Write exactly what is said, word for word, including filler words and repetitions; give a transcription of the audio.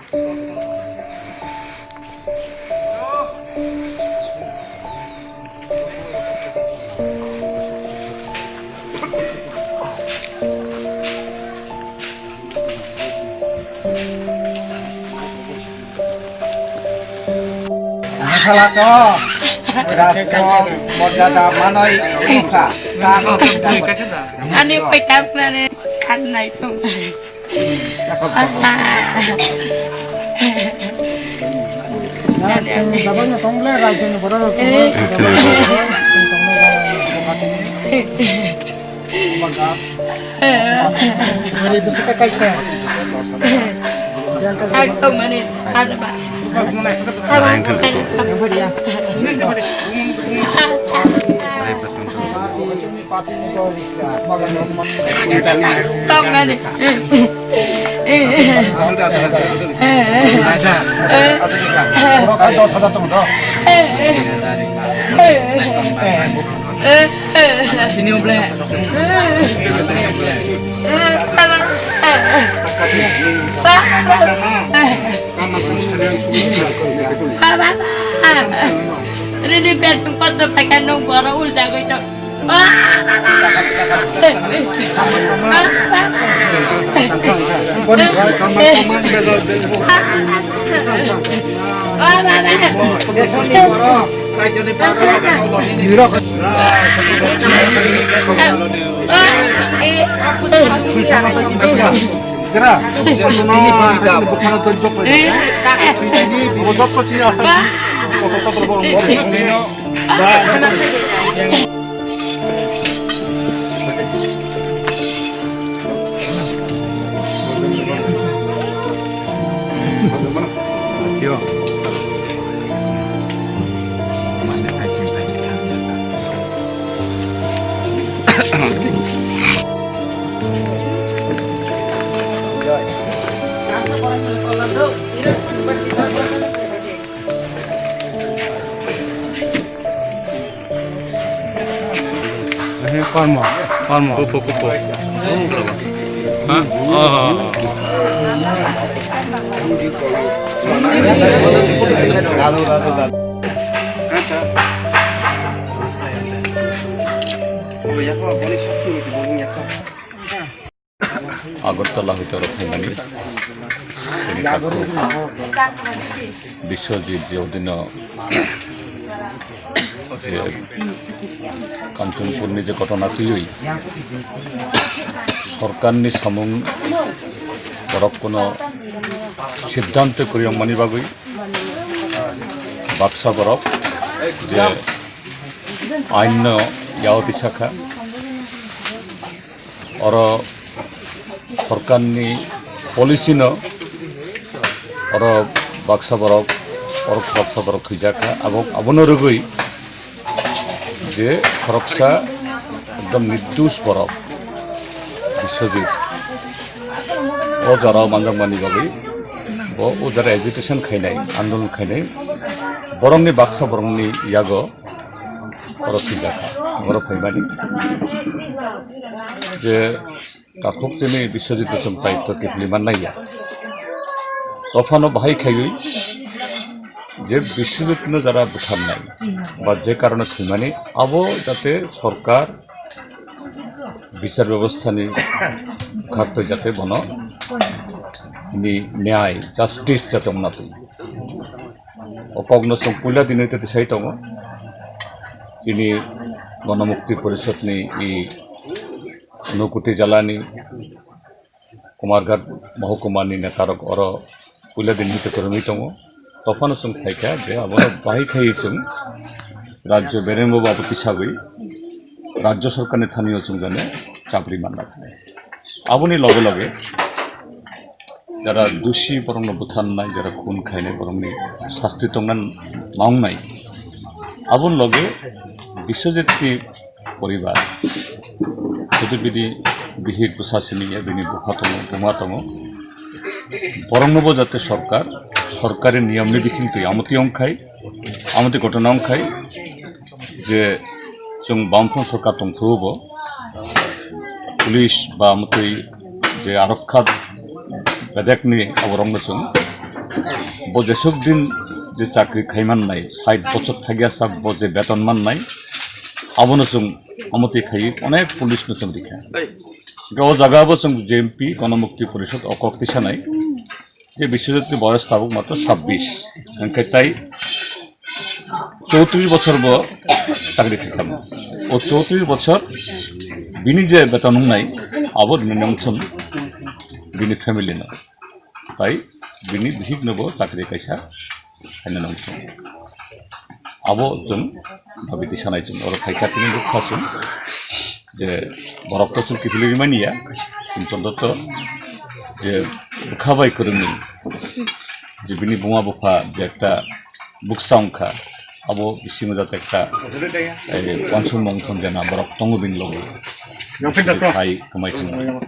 Masala to, rasto, morjada manoi, mokha. Ani paitam nani, an nai tum. Asa. Sini uble. Rini petung kotor pakai nung boro ulja goi to. Kormo, kormo. Kupo, kupo. Ha? Oh, oh, oh. Agartala hoite oro phaimani. Tini takhuk Biswajit je odino je Kanchanpurni je ghotona twiwi sorkarni samung borok kono siddhanto kwrwi wngmani bagwi baksa borok je ainno yao tisa kha. Oro sorkarni policy no oro baksa borok, oro baksa borok thwijak kha. Abo, abono rwgwi je khoroksa ekdom nirdosh borok Biswajit o jora manjakmani bagwi bo o jora agitation khainai, andolon khainai borokni baksa borokni yago oro thwijak kha, oro phaimani je takhuk tini Biswajit bwswng tai to kiphilwi mannai ya. Tophano bahai khaiwi je Biswajitno jara butharnai ba je karone thwimani abo jate sorkar bichar bebosthani khaktwi jate bono ni nyai justice jate wngna twi. O kokno chwng puila dinwi tei tisai tongo. Chini Ganamukti Porishadni i Unakoti jalani Kumarghat Mohokumani netarok oro puila dinwi tei kwrwngwi tongo. Tophano chwng phaikha je abono bahai khaiwi chwng Rajyo Berembo babu tisagwi Rajyo Sorkarni thanio chwng jani chapri manna. Aboni loge loge jara dusi borokno butharnai, jara khun khainai borokni sasti tongna nangnai. Aboni loge Biswajitni poribar, jodi bini bihik bwsa simi ya, bini bupha tongo, buma tongo, boroknobo jate sorkar, sorkari niyomni bising twi amotwi wngkhai, amotwi ghotona wngkhai je chwng Bamfront sorkar tongphuru bo police ba amotwi je arokha bedekni aborokno chwng Bo jesuk din je chakri khai mannai, sait bochor thagya sak bo je beton mannai, abono chwng amotwi khaiwi onek police no chwng rikha. Hwnkhe o jaga bo chwng J M P Ganamukti Porishod o kok tisanai je Biswajyoti boyos tabuk matro sabbish, hwnkhe tai chowtrish bochor bo chakri khaikha. O chowtrish bochor bini je beton wngnai abo nini ongthon bini family no. Tai bini bihik no bo chakri kaisa khaina nangkhe. Abo chwng dabi tisanai chwng oro phaikha tini bukha chwng je borok to chwng kiphilwi mani ya, chwng tonto to je bwkha bai kwrwngni je bini buma bupha je ekta buksa wngkha, abo bisingo jate ekta, eh, uansukmung thon jena borok tongo bini logi. Hai kwmai thangma.